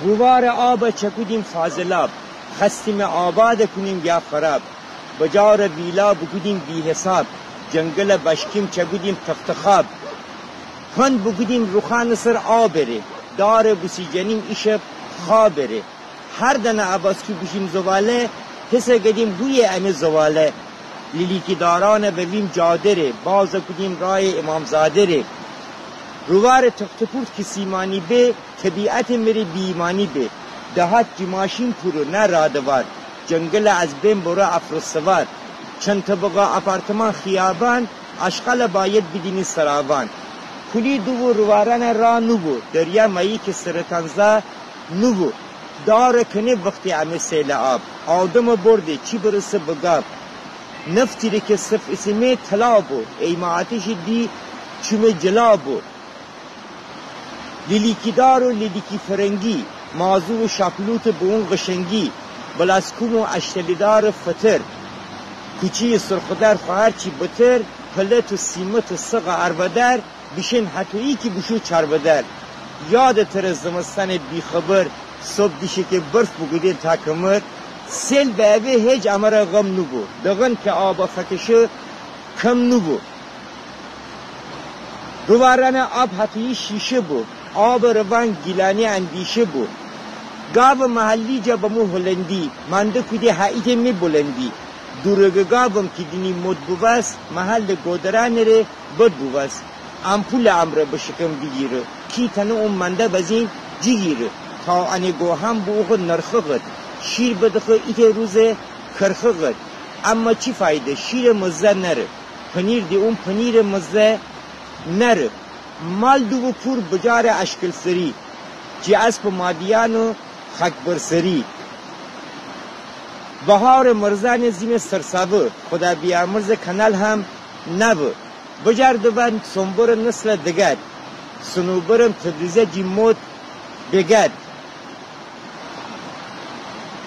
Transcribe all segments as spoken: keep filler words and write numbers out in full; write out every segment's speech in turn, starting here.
رووارٚ آبَ چکودیم فاضلاب، خأستیمه آبادَ کونیم یا خراب. بجارٚ ویلا بوکودیم بی‌حساب، جنگلَ بشکیم چکودیم تخت‌خواب. پند بوکودیم روخانٚ سر آبٚ ره، دارَ بوسیجنیم ایشب خوابٚ ره. هر دنه اباسکو بیشیم زواله، حسَ گدیم هویه امه زواله. لیلیکی دارانَ ببیم جاده ره، بازَ کودیم رایٚ امامزاده ره. رووارٚ تخت‌پورت کی سیمانی به، طبیعتٚ مره بی‌ایمانی به. دهات جی ماشین پورٚ نه رادوار، جنگلَ از بین بره افرسوار. چند طبقه آپارتمان خیابان، آشغالَ باید بیدینی سراوان. کولی دوبو رووارانَ را نوبو، دریا مایی کی سرطان‌زا نوبو. دارَ کنه وختی امه سیلٚ آب، آدمَ برده چی برسه به گاب. نفتی ره کی صف ایسیمه طلا بو، ایمه آتشٚ دی چومه جلا بو. لیلیکی دار و لیلیکی فرنگی، مازو و شاپلوتٚ به اون قشنگی، بلاسکوم و اشتلیدارٚ فتر، کوچی‌یٚ سرخدار خو هرچی بتر، پلت و سیمت و سقٚ اربدر، بیشین هتویی کی بوشو چاربدر. یادٚ تره زمستانٚ بی‌خبر، صبح دیشه کی برف بوکوده تا کمر. سیل بأبه هیچ امره غم نوبو، دغن کی آبَ فکشه کم نوبو. رووارانٚ آب هتویی شیشه بو، آبٚ روان گیلانی اندیشه بو. گاوٚ محلی جا بمو هلندی، مانده کودی هایته می بلندی. دورگه گاوم کی دینی مد بوباس، محلٚ گودرانٚ ره بد بوباس. آمپولٚ امره بشکم بیگیره، کی تنه اون مانده بزین جیگیره. تا انه گوهم بو اوخو نرخه قد، شیر بدخه ایته روزه کرخه قد. اما چی فایده، شیرٚ مزه نره. پنیر دی اون پنیرٚ مزه نره. مال دوبو پور بجارٚ اشکلسری، جی اسبٚ مادیان و خاکبرسری. بهارٚ مرزانٚ زیمه سرساوه، خدا بیامرزٚ کانال هم نبه. بجار دوبن سونبرٚ نسلٚ دگد، سنوبرم تبریزه جی مد بگد.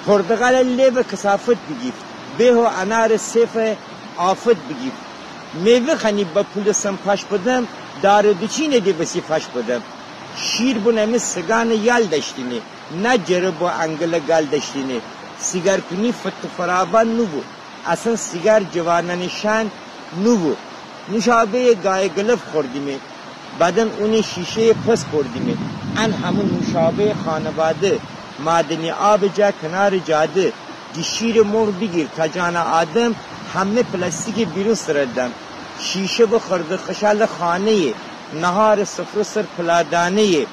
پرتقالٚ لیوٚ کثافت بیگیفت، به و انارٚ سیفٚ آفت بیگیفت. میوه خانی با پولٚ سن پاش بدم، دارٚ دوچینٚ دی وسی فاش بدم. شیر بون امی سگانٚ یال داشتینی، نه جرب و انگلٚ گال داشتینی. سیگار کونی فت و فراوان نوبو، اصلاً سیگار جوانانٚ شأن نوبو. نوشابه‌یٚ گایٚ گلف خوردیمی، بعداً اونٚ شیشه‌یٚ پس بردیمی. ان همه نوشابه‌یٚ خانواده، معدنی آبٚ جا کنارٚ جاده. جی شیرٚ مرغ بیگیر تا جانٚ آدم، همه پلاستیکٚ بیرون سردم. شیشه و خرده خشالٚ خانه‌یه، نهارٚ سفره سر پلادانه‌یه.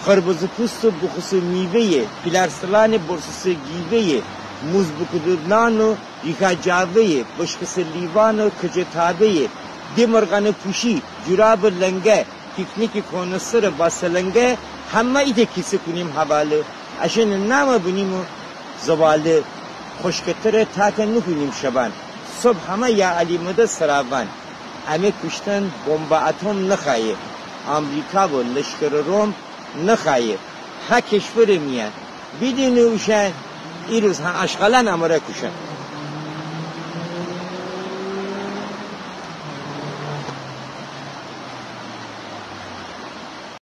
خربزٚ پوست و بخوسٚ میوه‌یه، پیلارسلانٚ برسسٚ گیوه‌یه، موز بوکودٚ نان و ریخا جاوه‌یه، بشکسٚ لیوان و کجٚ تابه‌یه، د مرغانٚ پوشی، جورابٚ لنگه، پیکنیکٚ کونٚ سرٚ با سلنگه، همه ایتأ کیسه کونیم حواله، اشأنٚ نامٚ بنیمٚ زباله. خوشکٚ تره تاکه نوکونیم شبان، صبح همه یا علی مدد سراوان. امه کوشتن بمبٚ اتم نخوأیه، آمریکا و لشکرٚ روم نخوأیه. هه کشورٚ میأن بیدینی اوشأن، ایروز هه آشغالأن امره کوشأن.